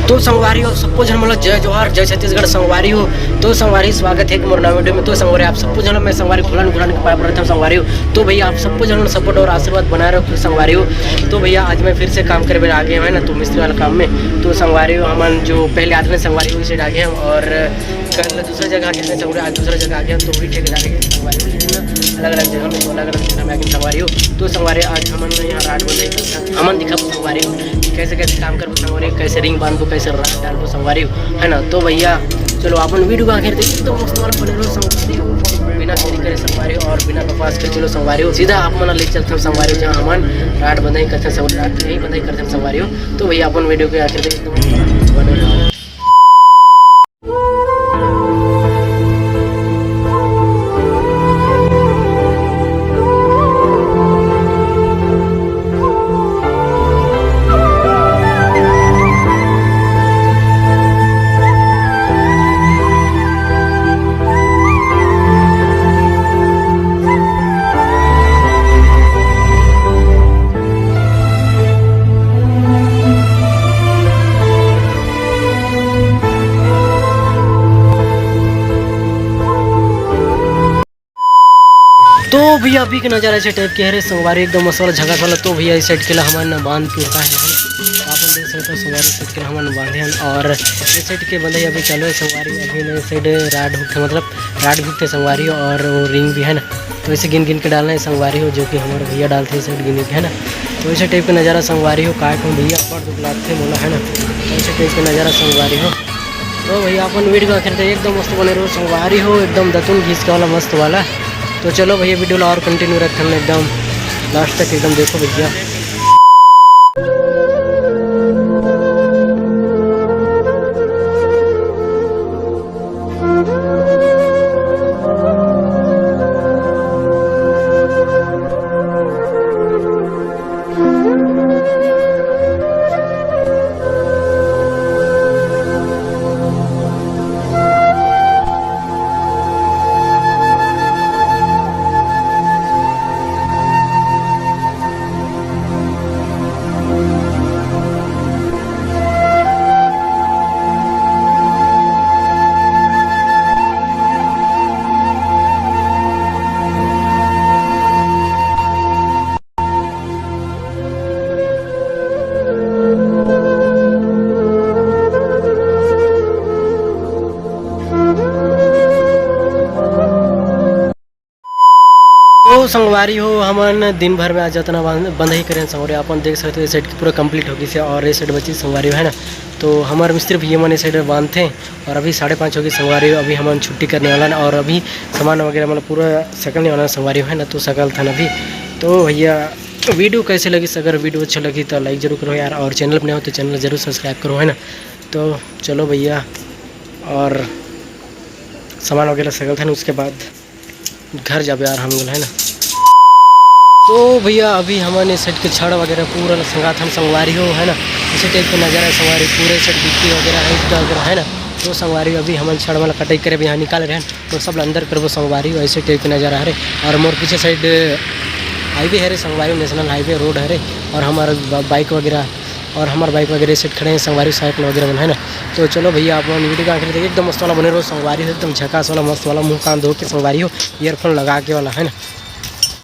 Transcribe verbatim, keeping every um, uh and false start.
तो संगवारी हो, सबको झन मोला जय जोहार, जय छत्तीसगढ़ संगवारी हो। तो संगवारी, स्वागत हे एक मोर नवा video में। तो संगवारी, आप सबको झन मैं संगवारी खुलन खुलन के पाय परत हंव संगवारी हो। तो भैया, आप सबको झन सपोर्ट और आशीर्वाद बनाए रखो संगवारी हो। तो भैया, आज मैं फिर से काम करे बर आ गे हंव ना, तो मिस्त्री वाला काम में। तो संगवारी हो, हमन जो पहले आते थे संगवारी हो, उसी side आ गे हंव और कल दूसरा जगह आ गे थे संगवारी, आज दूसरा जगह आ गे हंव, तो वही ठेकेदार हे संगवारी हो, लेकिन अलग-अलग जगह में, तो अलग-अलग जगह में आ गे संगवारी हो। तो संगवारी, आज हमन यहाँ राड बंधई, हमन दिखाबो संगवारी हो कि कैसे-कैसे काम करबो संगवारी हो, कैसे रिंग बांधबो, कैसे राड डालबो संगवारी हो, है ना। तो भैया, चलो अपन video का आखिर तक एकदम मस्त वाला बने रहो संगवारी हो, बिना देरी करे संगवारी हो और बिना बकवास करे चलो संगवारी हो, सीधा आप मन ले चलथन संगवारी हो, जहाँ हमन राड बंधई करथन संगवारी, राड यही बंधई करथन संगवारी हो। तो भैया, अपन video के आखिर तक एकदम बने रहो। तो भैया, अभी के नजारा ऐसे type के हरे संगवारी, एकदम मस्त वाला झकास वाला। तो भैया, इस side के ला हमन बांध के उतारे हन। आप मन देख सकते हो संगवारी, इस side के ला हमन बांधे हन और इस side के बंधई अभी चालू हे संगवारी। अभी ना इस side राड हुकथे, मतलब राड हुकथे संगवारी हो, और वो रिंग भी है ना, तो इसे गिन गिन के डालना है संगवारी हो, जो कि हमारे भैया डालते हैं इस side गिन गिन के, है ना। तो ऐसे type का नजारा संगवारी हो, काय कहूँ भैया, बड़ दुख लागथे मोला, है ना। तो ऐसे type का नजारा संगवारी हो। तो भैया, अपन video का आखिर तक एकदम मस्त बने रहो संगवारी हो, एकदम दतुन घिस के वाला मस्त वाला। तो चलो भैया, video ला और continue रखन एकदम last तक एकदम देखो भैया। तो संगवारी हो, हमन दिन भर में आज जतना बंध-, बंधई करेन संगवारी, अपन देख सकते हो, ये side के पूरा complete हो गइस हे और ये side बचिस संगवारी हो, है ना। तो हमर मिस्त्री भैया मन ये side बांधथे और अभी साढ़े पाँच हो गइस संगवारी हो, अभी हमन छुट्टी करने वाला ना और अभी सामान वगैरह मतलब पूरा सकलने वाला संगवारी हो, है ना। तो सकलथन अभी। तो भैया, video कैसे लगिस, अगर video अच्छा लगी तो like जरूर करो यार, और channel पे नए हो तो channel जरूर subscribe करो, है ना। तो चलो भैया, और सामान वगैरह सकलथन, उसके बाद घर जाबे यार हम लोग, है ना। तो भैया, अभी हमन इस side के छड़ वगैरह पूरा ल संगाथन संगवारी हो, है ना। इसी type के नजारा संगवारी, पूरे side गिट्टी वगैरह है, ईंटा वगैरह है ना। तो संगवारी, अभी हमन छड़ वाला कटाई करे, अभी यहाँ निकाल रहे हैं, तो सब ल अंदर करबो संगवारी हो। ऐसे type के नजारा हरे। और मोर पीछे side highway हरे संगवारी, national highway road हरे। और हमारा ब-, bike वगैरह, और हमार bike वगैरह इस side खड़े हैं संगवारी, साइकिल वगैरह मन, है ना। तो चलो भैया, आप मन video का आखिर तक एकदम मस्त वाला बने रहो संगवारी हो, एकदम झकास वाला, मस्त वाला, मुंह कान धो के संगवारी हो, earphone लगा के वाला, है ना।